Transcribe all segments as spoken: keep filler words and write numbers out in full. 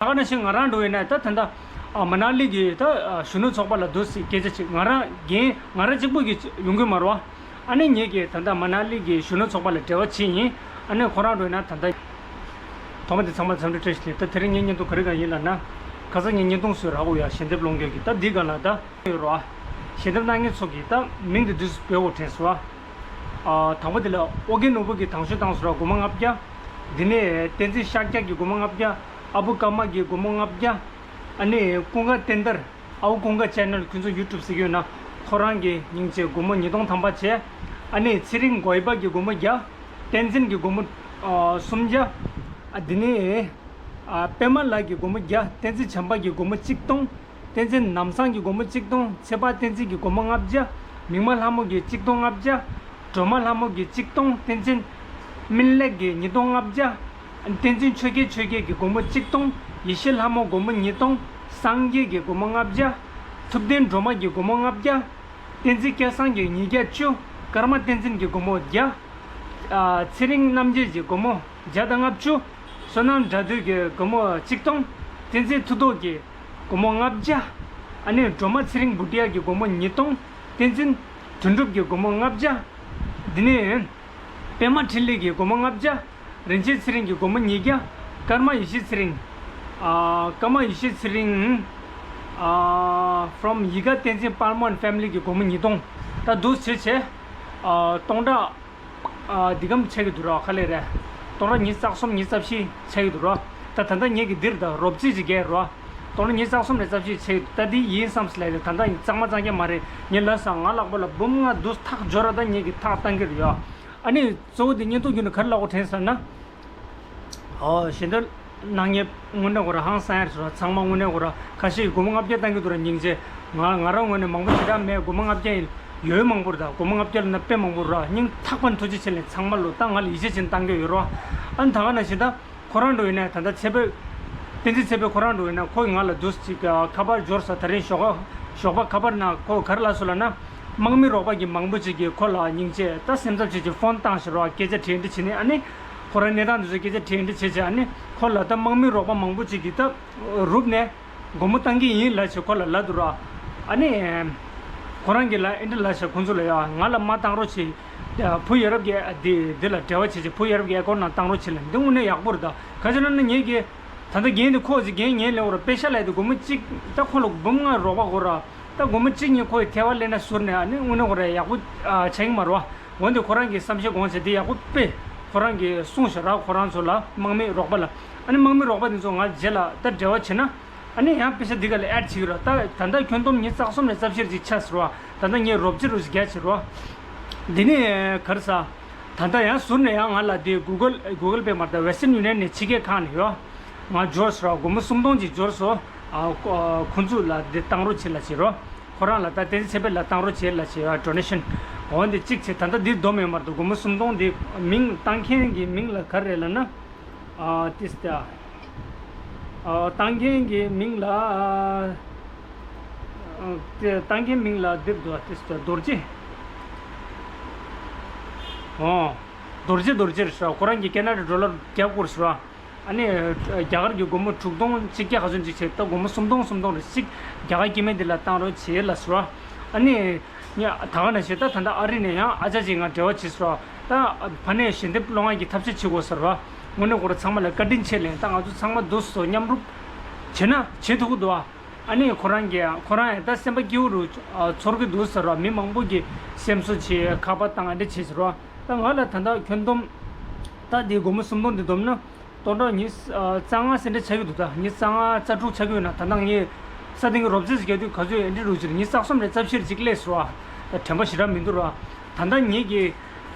ད་ག་ནང་བཞིན་ང་རང་འགྲོ་ཡིན་ན་ད་ད་ལྟ་ཨ་མ་ན་ལི་གི་ད་ཨ་གཞོན་ནུ་ཚོགས་པ་ལ་འདུག་སེ་སྐད་ཆ་ཅིག་ང་རང་རྒན་ང་རང་གཅིག་པུ་གིས་ཡོང་གི་མ་རེད་བ། ཨ་ནི་ངེད་ཀྱིས་ད་ལྟ་མ་ན་ལི་གི་གཞོན་ནུ་ཚོགས་པ་ལ་འབྲེལ་བ་བྱས་ཡིན། ཨ་ནི་ཁོ་རང་འགྲོ་ཡིན་ན་ད་ལྟ་ཐོག་མ་དེ་ཚང་མ་འཚམས་འདྲི་བཀྲ་ཤིས་བདེ་ལེགས། ད་དེ་རིང་ངའི་བརྙན་ཐུང་ག་རེ་ག་ཡིན་ལབ་ན། ཁ་སང་ངའི་བརྙན་ཐུང་བཟོས་རག་གོ་ཡ་ཞལ་འདེབས་སློང་རྒྱུ་གི། ད་འདི་ག་ལ་ད་ཡོད་རོ། ཞལ་འདེབས་གནང་མཁན་ཚོ་གིས་ད་མིང་དེ་འདི་འབོད་དགོས་དྲན་སོང་བ། ཨ་དང་པོ་དེ་ལ་ཨོ་རྒྱན་ནོར་བུ་གིས་དང་ཤོས་བཏང་སོང་ར། སྒོར་མོ་ལྔ་བརྒྱ། དེ་ནས་བསྟན་འཛིན་ཤཱཀྱ་གིས་སྒོར་མོ་ལྔ་བརྒྱ། ཨ་བུ་ཀརྨ་གིས་སྒོར་མོ་ལྔ་བརྒྱ། ཨ་ནི་ཀུན་དགའ་བསྟན་དར། ཨའུ་ཀུན་དགའ་ཅེ་ནལ་ཁོང་ཚོ་ཡུ་ཊུབ་ཟེར་གྱི་ཡོད་ན། ཁོ་རང་གིས་སྙིང་རྗེ་སྒོར་མོ་ཉིས་སྟོང་ཐམ་པ་བྱས། ཨ་ནི་ཚེ་རིང་གོ་ཡི་པ་གིས་སྒོར་མོ་བརྒྱ། བསྟན་འཛིན་གྱིས་སྒོར་མོ་ཨ་སུམ་བརྒྱ། ཨ་དེ་ནས་ཨ་པད་མ་ལགས་ཀྱིས་སྒོར་མོ་བརྒྱ། བསྟན་འཛིན་བྱམས་པ་གིས་སྒོར་མོ་གཅིག་སྟོང་། བསྟན་འཛིན་ནམ་བཟང་གིས་སྒོར་མོ་གཅིག་སྟོང་། ཚེ་དཔག་བསྟན་འཛིན་གྱིས་སྒོར་མོ་ལྔ་བརྒྱ། མིག་དམར་ལྷ་མོ་གིས་གཅིག་སྟོང་ལྔ་བརྒྱ། སྒྲོལ་མ་ལྷ་མོ་གིས་གཅིག་སྟོང་། བསྟན་འཛིན་སྨིན་ལེགས་ཀྱིས་ཉིས་སྟོང་ལྔ་བརྒྱ། བསྟན་འཛིན་ཆོས་རྒྱལ་ཆོས་རྒྱལ་གྱིས་སྒོར་མོ་གཅིག་སྟོང་། ཡེ་ཤེས་ལྷ་མོ་སྒོར་མོ་ཉིས་སྟོང་། སངས་རྒྱས་ཀྱིས་སྒོར་མོ་ལྔ་བརྒྱ། ཐུབ་བསྟན་སྒྲོལ་མ་གིས་སྒོར་མོ་ལྔ་བརྒྱ། བསྟན་འཛིན་སྐལ་བཟང་གིས་ཉིས་བརྒྱ་བཅུ། ཀརྨ་བསྟན་འཛིན་གྱིས་སྒོར་མོ་བརྒྱ། ཨ་ཚེ་རིང་རྣམ་རྒྱལ་གྱིས་སྒོར་མོ་བརྒྱ་དང་ལྔ་བཅུ། བསོད་ནམས་དགྲ་འདུལ་གྱིས་སྒོར་མོ་གཅིག་སྟོང་། བསྟན་འཛིན་མཐུ་སྟོབས་ཀྱིས་སྒོར་མོ་ལྔ་བརྒྱ། ཨ་ནི་སྒྲོལ་མ་ཚེ་རིང་བུ་ཏི་ཡ་གིས་སྒོར་མོ་ཉིས་སྟོང་། བསྟན་འཛིན་དོན་གྲུབ་ཀྱིས་སྒོར་མོ་ལྔ་བརྒྱ། འདི་ནས་པད་མ་འཕྲིན་ལས་ཀྱིས་སྒོར་མོ་ལྔ་བརྒྱ། རིན་ཆེན་ཚེ་རིང་གིས་སྒོར་མོ་ཉིས་བརྒྱ། ཀརྨ་ཡེ་ཤེས་ཚེ་རིང་། ཨ་ཀརྨ་ཡེ་ཤེས་ཚེ་རིང་། ཨ་from ཡིད་དགའ་བསྟན་འཛིན་པར་མོན་ཕེ་མི་ལི་གིས་སྒོར་མོ་ཉིས་སྟོང་། ད་འདུག་བྱས་བྱས། ཨ་སྟོང་ཕྲག་ཨ་འདི་གམ་ཆགས་ཀྱི་འདུག་རོ། ཁ་ལས་རེད། སྟོང་ཕྲག་ཉི་ཤུ་རྩ་གསུམ་ཉི་ཤུ་རྩ་བཞི་ཆགས་ཀྱི་འདུག་རོ། ད་ད་ལྟ་ངེད་ཀྱི་འདིར་ད་རོབ་རྩིས་ཅིག་རྒྱག་རོ། སྟོང་ཕྲག་ཉི་ཤུ་རྩ་གསུམ་ནས་རྩ་བཞི་ཆགས་ད་འདི་ཡིན་བསམ་སི་ལས་རེད། ད་ལྟ་གཙང་མ་གཙང་རྐྱང་མ་རེད། ངས་ལབ་སོང་། ང་ལག་པ་ལ་འབུམ་ལྔ་འདུག་ཐག་འབྱོར་ར། ད་ངེད་ཀྱི་ཐག་བཏང་གི་རེད་ཡོ། ཨ་ནི་གཙོ་བོ་འདི་བརྙན་ཐུང་བརྒྱུད་ནས་ག་རེ་ལབ་དགོས་དྲན་སོང་ན། ཨོ་ཞེ་འདྲ་གནང་ཉེ་དངོས་གནས་ཁོ་ར་ཧང་སང་ཡར་སོང་ར། ཚང་མ་དངོས་གནས་ཁོ་ར་ཁ་ཤས་ཀྱིས་སྒོར་མོ་ལྔ་བརྒྱ་བཏང་གི་འདུག་ར། སྙིང་རྗེ། ང་ང་རང་ངོས་ནས་མང་པོ་ཞེ་དྲག་མེད། སྒོར་མོ་ལྔ་བརྒྱ་ཡིན་ཡོད་མང་པོ་རེད། ད་སྒོར་མོ་ལྔ་བརྒྱ་ལ་ན་དཔེ་མང་པོ་རེད། སྙིང་ཐག་པ་ནས་ཐུགས་རྗེ་ཆེ་ལབ། ཚང་མ་ལོ་ད་ང་ལ་ཡིད་ཆེས་བྱེད་བཏང་གི་ཡོད་རོ། ཨ་ནི་ད་ག་ནང་བཞིན་ད་ཁོ་རང་འགྲོ་ཡིན་ན་ད་ལྟ་ཚེ་འཕེལ། བསྟན་འཛིན་ཚེ་འཕེལ་ཁོ་རང་འགྲོ་ཡིན་ན་ཁོས་ང་ལ་འདུག་ཅིག་ཁ་པར་འབྱོར་ས། ད་རིང་ཞོགས་ཀ་ཞོགས་པ་ཁ་པར་ནང་ཁོ་ག་རེ་ལབ་སོང་ལབ་ན། དམག་མི་རོགས་པ་གི་མང་པོ་ཅིག་གིས་ཁོ་ལ་སྙིང་རྗེ་ད་སེམས་འཚབ་བྱེད་ཀྱི་ཕོན་བཏང་ཞིག་རོ། སྐད་ཆ་དྲིས་འདྲི་བྱས་ནས། ཨ་ནི་ཁོ་རང་གནས་སྟངས་འདི་ཚོ་སྐད་ཆ་དྲིས་འདྲི་བྱས་བྱས། ཨ་ནི་ཁོ་ལ་ད་དམག་མི་རོགས་པ་མང་པོ་ཅིག་གིས་ད་རུབ་ནས་སྒོར་མོ་བཏང་གི་ཡིན་ལབ་བྱས་ཁོ་ལ་ལབ་འདུག་རོ། ཨ་ནི་ཁོ་རང་གིས་ལབ་ཨེ་འདྲ་ལབ་བྱས་ཁོ་ཚོ་ལ་ཡ་ང་ལ་མ་བཏང་རོགས་བྱེད། བུ་ཡ་རབས་ཀྱི་འདི་འདི་ལ་འབྲེལ་བ་བྱེད་ཅིག་བུ་ཡ་རབས་ཀྱི་ཨེ་ཀོན་ནང་བཏང་རོགས་བྱེད་ལབ། འདི་དངོས་གནས་ཡག་པོ་རེད། ད་ག་ཅི་ལབ་ན་ངེད་ཀྱི་ད་ལྟ་རྒན་འདི་ཁོ་ཅིག་རྒན་ངའི་ལས་འོར་པེ་ཤ་ལས་དེ་སྒོར་མོ་གཅིག་ད་ཁོ་ལ་འབུམ་ལྔ་རོགས་པ་དགོས་ར། ད་སྒོར་མོ་གཅིག་ཉིད་ཁོ་ཡི་ཐལ་བ་ལེན་ན་ཟུར་ནས། ཨ་ནི་དངོས་གནས་ཁོ་ར་ཡག་པོ་ཨ་ཆགས་ཀྱི་མ་རེད་བ། འོན་ཏེ་ཁོ་རང་གི་བསམ་ཤེས་དགོངས་བྱས་འདི་ཡག་པོ་དཔེ་ཁོ་རང་གིས་གསུངས་ཤག་ར། ཁོ་རང་ཚོ་ལ་དམག་མི་རོགས་པ་ལ། ཨ་ནི་དམག་མི་རོགས་པ་དེ་ཚོ་ང་རྗེས་ལ་ད་འབྲེལ་བ་བྱེད་ན། ཨ་ནི་ཡང་པེ་ཤ་འདི་ག་ལ་ཨེ་ཌི་བྱེད་ཀྱི་རོ། ད་ད་ལྟ་ཁྱོན་བསྡོམས་ཉི་ཤུ་རྩ་གསུམ་ནས་རྩ་བཞི་ཅིག་ཆགས་ཟེར་བ། ད་ལྟ་ངས་རོབ་ཅི་རུ་ཅིག་རྒྱག་བྱེད་རོ། འདི་ནས་ག་རེ་ཟ། ད་ལྟ་ཡང་ཟུར་ནས་ཡང་ང་ལ་འདི་གུ་གལ་གུ་གལ་པེ་མ་རེད་ད། Western Union ནས་ཕྱི་རྒྱལ་ཁག་ནས་ཡོ། ང་འབྱོར་སོང་ར། སྒོར་མོ་སུམ་སྟོང་ཅིག་འབྱོར་སོང་། ཨ་ཁོ་ཨ་ཁོ་ཚོ་ལ་འདི་བཏང་རོགས་བྱེད་ལབ་བྱེད་རོ། ཁོ་རང་ལ་ད་བསྟན་འཛིན་ཚེ་འཕེལ་ལ་བཏང་རོགས་བྱེད་ལབ་བྱེད་ཡ་ཌོ་ནེ་ཤན། འོ་འདི་གཅིག་བྱེད། ད་ལྟ་འདི་བསྡོམས་ཡོད་མ་རེད་ད། སྒོར་མོ་སུམ་སྟོང་འདི་མིང་བཏང་མཁན་གྱི་མིང་ལ་ག་རེ་ལབ་ན། ཨ་ཏིས་ཏ། ཨ་བཏང་མཁན་གྱི་མིང་ལ། ཨ་དེ་བཏང་མཁན་མིང་ལ་འདིར་འདུག་ཏིས་ཏ་རྡོ་རྗེ། ཨོ། རྡོ་རྗེ་རྡོ་རྗེ་རེད་ཟེར་བ། ཁོ་རང་གིས་ཁེ་ན་ཌ་ཌོ་ལར་བརྒྱ་བསྐུར་ཟེར་བ། ཨ་ནི་རྒྱ་གར་གྱི་སྒོར་མོ་དྲུག་སྟོང་ཆིག་བརྒྱ་ག་ཚོད་ཅིག་བྱས། ད་སྒོར་མོ་སུམ་སྟོང་སུམ་སྟོང་རེ་ཞིག་རྒྱ་གར་སྐྱེ་དམན་འདི་ལ་བཏང་རོགས་བྱེད་ལབ་ཟེར་བ། ཨ་ནི་ངས་ད་ག་ནང་བཞིན་ད་ད་ལྟ་ཨ་རི་ནས་ཡང་ཨ་ཅག་ཅིག་ང་འབྲེལ་བ་བྱས་ཟེར་བ། ད་ཕ་ནས་ཞལ་འདེབས་སློང་ཡག་གི་ཐབས་ཤེས་བྱེད་དགོས་ཟེར་བ། དངོས་གནས་ཁོ་རང་ཚང་མ་ལ་བཀའ་དྲིན་ཆེ་ལབ། ད་ང་ཚོ་ཚང་མ་འདུག་སེ་མཉམ་རུབ་བྱས་ན་བྱེད་ཐུབ་ཀྱི་འདུག་བ། ཨ་ནི་ཁོ་རང་གིས་ཁོ་རང་ཡང་ད་སེམས་པ་སྐྱིད་པོ་རུ་ཨ་ཚོར་གྱི་འདུག་ཟེར་བ། མི་མང་པོ་གིས་སེམས་གསོ་བྱེད། ཁ་པར་བཏང་། ཨ་འདྲ་བྱས་ཟེར་བ། ད་ང་ལ་ད་ལྟ་ཁྱོན་བསྡོམས་ད་འདི་སྒོར་མོ་སུམ་སྟོང་འདི་བསྡོམས་ན་སྟོང་ཕྲག་ཉི་ཤུ་རྩ་ལྔ་ཟེར་འདྲ་ཆགས་ཀྱི་འདུག་ད་ཉི་ཤུ་རྩ་ལྔ་རྩ་དྲུག་ཆགས་ཀྱི་ཡོད་ན། ད་ལྟ་ངས་ས་སྟེང་གི་རོབ་རྩིས་རྒྱག་དུས་ག་ཚོད་ཡིན་འདྲ་རུ་ཅིག་ཉི་ཤུ་རྩ་གསུམ་རེ་རྩ་བཞི་རེ་ཅིག་སླེབས་སོང་བ། ད་དྲན་པ་ཞེ་དྲག་མི་འདུག་ར། ད་ལྟ་ངེད་ཀྱི་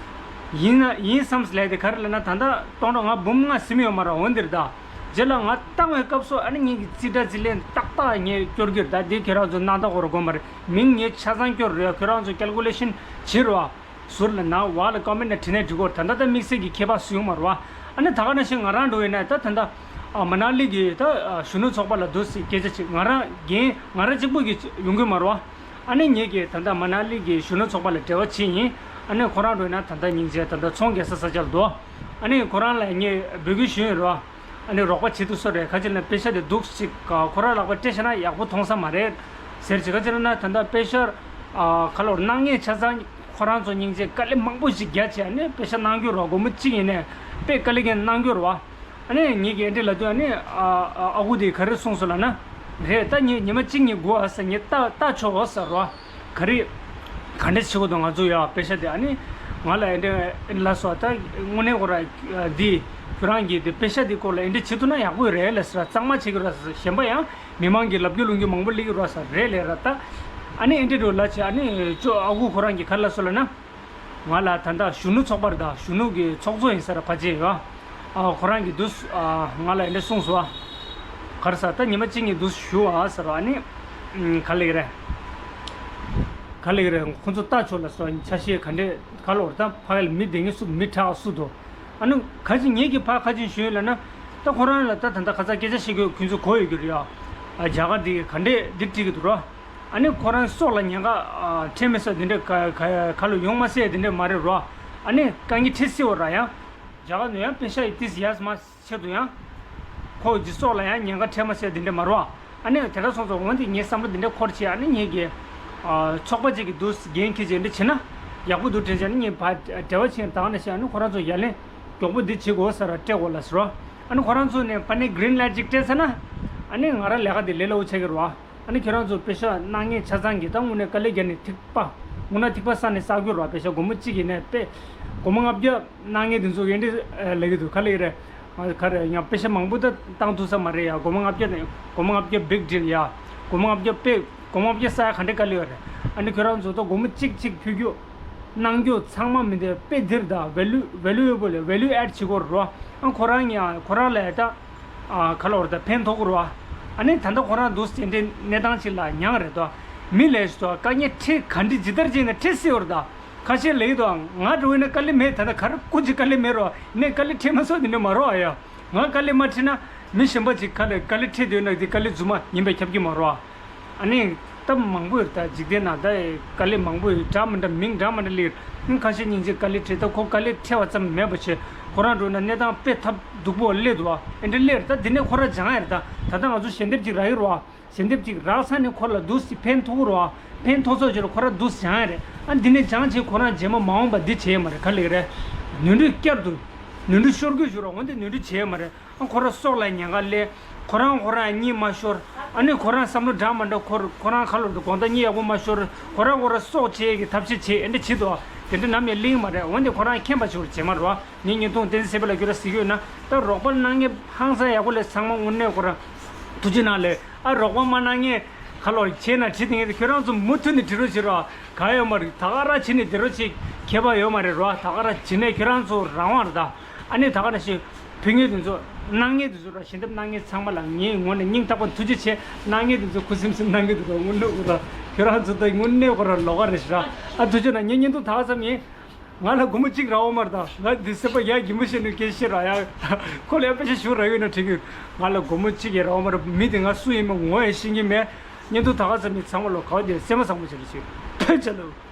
ཡིན་ན་ཡིན་བསམ་ལས་དེ་ག་རེ་ལབ་ན། ད་ལྟ་སྟོང་ཕྲག་ང་འབུམ་ལྔ་ཟིན་ཡོད་མ་རེད། འོན་ཏེ་རེད་ད། རྗེས་ལ་ང་བཏང་བའི་སྐབས་སུ་ཨ་ནི་ངེད་ཀྱི་རྩིས་ཁྲ་རྩིས་ལེན་ཏག་ཏག་ངས་སྐྱོར་གྱི་རེད་ད། དེ་ཁྱེད་རང་ཚོ་སྣང་དག་གོ་ར་དགོས་མ་རེད། མིང་ངས་ཆ་ཚང་སྐྱོར་རེད། ཁྱེད་རང་ཚོ་ཀལ་ཀུ་ལེ་ཤན་བྱེད་རོགས། ཟུར་ལ་ནང་བ་ལ་ཀོ་མེན་ཊི་ནས་བྲིས་གོ། ད་ལྟ་ད་དམིགས་བསལ་གྱི་ཁྱད་པར་སུ་ཡོང་མ་རེད་བ། ཨ་ནི་ད་ག་ནང་བཞིན་ང་རང་འགྲོ་ཡིན་ན་ད་ད་ལྟ་ཨ་མ་ན་ལི་གི་ད་ཨ་གཞོན་ནུ་ཚོགས་པ་ལ་འདུག་སེ་སྐད་ཆ་ཅིག་ང་རང་རྒན་ང་རང་གཅིག་པུ་གིས་ཡོང་གི་མ་རེད་བ། ཨ་ནི་ངེད་ཀྱིས་ད་ལྟ་མ་ན་ལི་གི་གཞོན་ནུ་ཚོགས་པ་ལ་འབྲེལ་བ་བྱས་ཡིན། ཨ་ནི་ཁོ་རང་འགྲོ་ཡིན་ན་ད་ལྟ་སྙིང་རྗེ་ད་ལྟ་ཚོང་རྒྱག་ས་ས་ཆ་ལ་འདུག་ཨ་ནི་ཁོ་རང་ལ་ངས་འབོད་སྐུལ་ཞུས་ཡོད་རེད་བ། ཨ་ནི་རོགས་པ་བྱེད་དུ་སོ་རེད། ཁ་ཅིག་ན་པེ་ཤ་དེ་འདུག་ཅིག་ཁོ་རང་ལག་པ་སྤྲད་བྱས་ན་ཡག་པོ་མཐོང་ས་མ་རེད་ཟེར་ཅིག་ཁ་ཅིག་ན་ད་ལྟ་པེ་ཤ་ཁ་ལོར་གནང་མཁན་ཆ་ཚང་ཁོ་རང་ཚོ་སྙིང་རྗེ་དཀའ་ལས་མང་པོ་ཞིག་རྒྱག་བྱས་ཨ་ནི་པེ་ཤ་གནང་རྒྱུ་རོགས་སྒོར་མོ་གཅིག་ཡིན་ནའི་དཔེ་དཀའ་ལས་ཀྱང་གནང་རྒྱུ་རོགས། ཨ་ནི་ངེད་ཀྱིས་ཨེ་འདྲ་ལབ་དུས་ཨ་ནི་ཨ་ཨ་ཨ་ཁུ་དེས་ག་རེ་གསུངས་སོང་ལབ་ན། རེད་ད་ངས་ཉི་མ་གཅིག་གཉིས་སྒུག་ཨ་ཟེར། ངས་ལྟ་ལྟ་ཆོག་ཨ་ཟེར་རོ། ག་རེ་ག་འདྲ་བྱེད་དགོས་འདུག་ང་ཚོ་ཡ་པེ་ཤ་དེ་ཨ་ནི་ང་ལ་ཨེ་འདྲ་ཨེ་འདྲ་ལབ་སོང་། ད་དངོས་གནས་ཁོ་ར་འདི་ཁྱོད་རང་གིས་དེ་པེ་ཤ་དེ་སྐོར་ལ་ཨེ་འདྲ་བྱེད་ཐུབ་ན་ཡག་པོ་རེད་ལབ་ཟེར། གཙང་མ་བྱེད་ཀྱི་ར་ཟེར། གཞན་པ་ཡང་མི་མང་གིས་ལབ་རྒྱུ་ལུང་རྒྱུ་མང་པོ་སླེབས་ཀྱི་ར་ཟེར། རེད་ལས་ར་ད་ཨ་ནི་ཨེ་འདྲ་འགྲོ་ལབ་བྱས། ཨ་ནི་ཅོ་ཨ་ཁུ་ཁོ་རང་གིས་ག་རེ་ལབ་སོང་ལབ་ན། ང་ལ་ད་ལྟ་གཞོན་ནུ་ཚོགས་པར་དང་གཞོན་ནུ་གི་ཚོགས་གཙོ་ཡིན་ས་ར་ཕ་ཆེ་ཡོད། ཨ་ཁོ་རང་གིས་འདུག་ཨ་ང་ལ་ཨེ་འདྲ་གསུངས་སོང་། ཨ་ག་རེ་ཟེར། ད་ཉི་མ་གཅིག་གཉིས་འདུག་བཞུགས་ཨ་ཟེར་བ་ནི། ཨུམ་ག་ལེགས་རེད། ག་ལེགས་རེད། ཁོ་ཚོ་ལྟ་ཆོག་ལབ་སོང་། ཆ་ཤས་ག་འདྲས་ག་ལོར་ད་ཕ་ཡུལ་མི་བསྡད་མཁན་སུ་མི་དྲག་སུ་འདུག་ཨ་ནི་ག་ཅིག་ངེད་ཀྱིས་ཕ་ག་ཅིག་ཞུས་ལབ་ན། ད་ཁོ་རང་ལ་ད་ད་ལྟ་ཁ་སང་སྐད་ཆ་བཤད་དགོས་ཁོ་ཚོ་གོ་ཡོད་ཀྱི་རེད་ཨ། རྒྱ་གར་འདི་ག་འདྲས་འདི་བྲིས་ཀྱི་འདུག་རོ། ཨ་ནི་ཁོ་རང་སྲོག་ལ་ཉེན་ཁ་ཨ་འཕྲད་མི་སྲིད་དེ་འདྲ་ག་ག་ག་ལ་ཡོང་མ་སྲིད་དེ་འདྲ་མ་རེད་རོ། ཨ་ནི་དཀའ་ངལ་འཕྲད་སྲིད་པ་ར་ཡང་། རྒྱ་གར་ནས་ཡང་པེ་ཤ་ཡི་ཏིས་ཡས་མ་ཆེད་དུ་ཡང་། ཁོ་གི་སྲོག་ལ་ཡང་ཉེན་ཁ་འཕྲད་མ་སྲིད་དེ་འདྲ་མ་རོ། ཨ་ནི་དེ་འདྲ་སོང་ཙང་འོན་ཏེ་ངའི་བསམ་བློ་དེ་འདྲ་འཁོར་བྱས། ཨ་ནི་ངེད་ཀྱི་ཨ་ཚོགས་པ་ཅིག་གི་འདུག་འགན་འཁྱེར་བྱས་འདྲ་བྱས་ན་ཡག་པོ་འདུག་དྲན་བྱས། ཨ་ནི་ངས་ཕར་འབྲེལ་བ་བྱས་དང་ནས་བཤད། ཨ་ནི་ཁོ་རང་ཚོ་ཡ་ལན་མགྱོགས་པོ་འདི་བྱེད་དགོས་ཟེར་ར་སྤྲད་དགོས་ལབ་ཟེར་རོ། ཨ་ནི་ཁོ་རང་ཚོ་ནས་ཕར་ནས་གི་རིན་ལའེ་ཊི་ཅིག་སྤྲད་ཚར་ན། ཨ་ནི་ང་རང་ལས་ཀ་དེ་ལས་སླ་པོ་ཆགས་ཀྱི་རེད་བ། ཨ་ནི་ཁྱོད་རང་ཚོ་པེ་ཤ་གནང་མཁན་ཆ་ཚང་གིས་ད་དངོས་གནས་དཀའ་ལས་བརྒྱབ་ནས་ཐིགས་པ་དངོས་གནས་ཐིགས་པ་བསགས་ནས་བསགས་རྒྱུ་རེད་བ། པེ་ཤ་སྒོར་མོ་གཅིག་ཡིན་ནའི་དཔེ་སྒོར་མོ་ལྔ་བརྒྱ་གནང་མཁན་དེ་ཚོ་ཡིན་དེ་ལབ་ཀྱི་འདུག་ག་ལེགས་རེད། ག་རེ་ཡང་པེ་ཤ་མང་པོ་ད་བཏང་ཐུབ་ས་མ་རེད་ཡ། སྒོར་མོ་ལྔ་བརྒྱ་ནས་སྒོར་མོ་ལྔ་བརྒྱ་བིག་ཌིལ་ཡ། སྒོར་མོ་ལྔ་བརྒྱ་དཔེ་སྒོར་མོ་ལྔ་བརྒྱ་བསགས་ཡ་ག་འདྲ་དཀའ་ལས་ཡོད་རེད། ཨ་ནི་ཁྱོད་རང་ཚོ་ད་སྒོར་མོ་གཅིག་གཅིག་ཕུལ་རྒྱུ་གནང་རྒྱུ་ཚང་མ་མི་འདི་དཔེ་འདིར་ད་ཝེ་ལུ་ཝེ་ལུ་ཨེ་བལ་ཝེ་ལུ་ཨེ་ཌི་བྱེད་དགོས་རེད་བ། ཨ་ཁོ་རང་ཡང་ཁོ་རང་ལ་ད། ཨ་ག་ལ་བར་ད་ཕན་ཐོགས་རོ། ཨ་ནི་ད་ལྟ་ཁོ་རང་འདུག་ཟེར་འདྲའི་གནས་སྟངས་ཅིག་ལ་མྱངས་རེད་དོ། མི་ལས་ཞིག་དོ་དཀའ་ངལ་འཕྲད་ག་འདྲི་ཇི་ལྟར་བྱས་ནས་འཕྲད་སྲིད་བར་ད། ཁ་ཤས་ལས་དོ་ང་འགྲོ་ཡིན་ན་དཀའ་ལས་མེད། ད་ལྟ་ག་རེ་སྐུ་ཅིག་དཀའ་ལས་མེད་རོ། ནས་དཀའ་ལས་འཕྲད་མ་སོང་དེ་འདྲ་མ་རོ། ཨ་ཡ་ང་དཀའ་ལས་མ་འཕྲད་ན་མི་གཞན་པ་ཅིག་ཁ་ལས་དཀའ་ལས་འཕྲད་འདོད་ན་དེ་དཀའ་ལས་རྫུན་མ་ཡིན་པས་ཁྱབ་ཀྱི་མ་རོ། ཨ་ནི་སྟབས་མང་པོ་ཡོད་ད། འཇིག་རྟེན་ནང་ད་དཀའ་ལས་མང་པོ་ཡོད། འདྲ་མི་འདྲ་མིང་འདྲ་མི་འདྲ་ལེགས། ཁ་ཤས་སྙིང་རྗེ་དཀའ་ལས་འཕྲད་ད་ཁོ་དཀའ་ལས་འཕྲད་པ་ཙམ་མེད་པ་བྱས་ཁོ་རང་འགྲོ་ན་གནས་སྟངས་དཔེ་ཐབས་སྡུག་པོ་སླེབས་འདུག་ཨ། ཨེ་འདྲ་སླེབས་རེད་ད། འདི་ནས་ཁོ་ར་སྦྱང་ཡ་རེད་ད། ད་ལྟ་ང་ཚོ་ཞལ་འདེབས་ཅིག་རག་གི་རོ། ཞལ་འདེབས་ཅིག་རག་ས་ནས་ཁོ་ལ་འདུག་སེ་ཕན་ཐོགས་རོ། ཕན་ཐོགས་ཚོད་ཅིག་ལ་ཁོ་ར་འདུག་སྦྱང་ཡ་རེད། ཨ་འདི་ནས་སྦྱང་བྱས་ཁོ་རང་རྗེས་མ་མ་འོངས་པ་འདི་བྱེད་ཡ་མ་རེད། ག་ལེགས་རེད། ནོར་འཁྲུལ་བསྐྱར་དུ་ནོར་འཁྲུལ་ཤོར་དགོས་བྱུང་རོགས་འོན་ཏེ་ནོར་འཁྲུལ་བྱེད་ཡ་མ་རེད། ཨ་ཁོ་རང་སྲོག་ལ་ཉེན་ཁ་སླེབས། ཁོ་རང་ཁོ་རང་གཉིད་མ་ཤོར། ཨ་ནི་ཁོ་རང་བསམ་བློ་འདྲ་མ་འདྲ་འཁོར། ཁོ་རང་ཁ་ལོ་འདི་དགོང་དག་གཉིད་ཡག་པོ་མ་ཤོར། ཁོ་རང་ཁོ་རང་སྲོག་བཅད་ཀྱི་ཐབས་ཤེས་བྱེད་ཨེ་འདྲ་བྱེད་དོ། དེ་འདྲ་ནམ་ཡང་གླེང་མ་རེད། འོན་ཏེ་ཁོ་རང་མཁྱེན་པ་ཞིག་བྱེད་མ་རོགས། ངས་བརྙན་ཐུང་བསྟན་འཛིན་སེ་པ་ལ་ཁྱོད་ར་གཟིགས་ཡོད་ན་ད་རོགས་པ་གནང་མཁན་ཧང་སང་ཡག་པོ་ལས་ཚང་མ་དངོས་གནས་ཁོ་རང་ཐུགས་རྗེ་གནང་ལས། ཨ་རོགས་པ་མ་གནང་མཁན་ཁ་ལོ་བྱས་ན་བྲིས་དེ་ངས་ཁྱོད་རང་ཚོ་མུ་མཐུད་ནས་བྲིས་རོགས་བྱེད་རོགས། ག་ཡོད་མ་རེད། ད་ག་ར་བྱས་ནས་བསྡད་རོགས་བྱེད། ཁྱད་པར་ཡོད་མ་རེད་རོགས། ད་ག་ར་བྱས་ནས་ཁྱོད་རང་ཚོ་རང་དབང་རེད་ད། ཨ་ནི་ད་ག་ནང་བཞིན་ཕུལ་མཁན་དེ་ཚོ་གནང་མཁན་དེ་ཚོ་ར་ཞལ་འདེབས་གནང་མཁན་ཚང་མ་ལ་ངའི་ངོས་ནས་སྙིང་ཐག་པ་ཐུགས་རྗེ་ཆེ། གནང་མཁན་དེ་ཚོ་ཁུ་སིམ་སིམ་གནང་གི་འདུག་ར། དངོས་གནས་ཁོ་ར་ཁྱོད་རང་ཚོ་ད་དངོས་གནས་ཁོ་ར་ལོགས་ཀ་རེད་ཤག་ར། ཨ་ཐུགས་རྗེ་གནང་། ངའི་བརྙན་ཐུང་ད་ག་ཙམ་ཡིན། ང་ལ་སྒོར་མོ་གཅིག་རག་འོང་མ་རེད་ད། ང་འདི་སེམས་པ་ཡ་སྒྱིན་པོ་བྱས་ནས་སྐད་ཆ་བཤད་ར་ཡ། ཁོ་ལ་ཡ་པེ་ཤ་ཞུ་རག་ཡོད་ན་དྲན་གྱི་ཡོད། ང་ལ་སྒོར་མོ་གཅིག་ཡང་རག་འོང་མ་རེད། མི་དེ་ང་སུ་ཡིན་མིན་ངོ་ཡང་ཤེས་ཀྱི་མེད། བརྙན་ཐུང་ད་ག་ཙམ་ཡིན། ཚང་མ་ལོ་ག་བ་དེ་སེམས་པ་བཟང་པོ་བྱེད་རོགས་བྱེད། ཕན་ཆད་ལོ།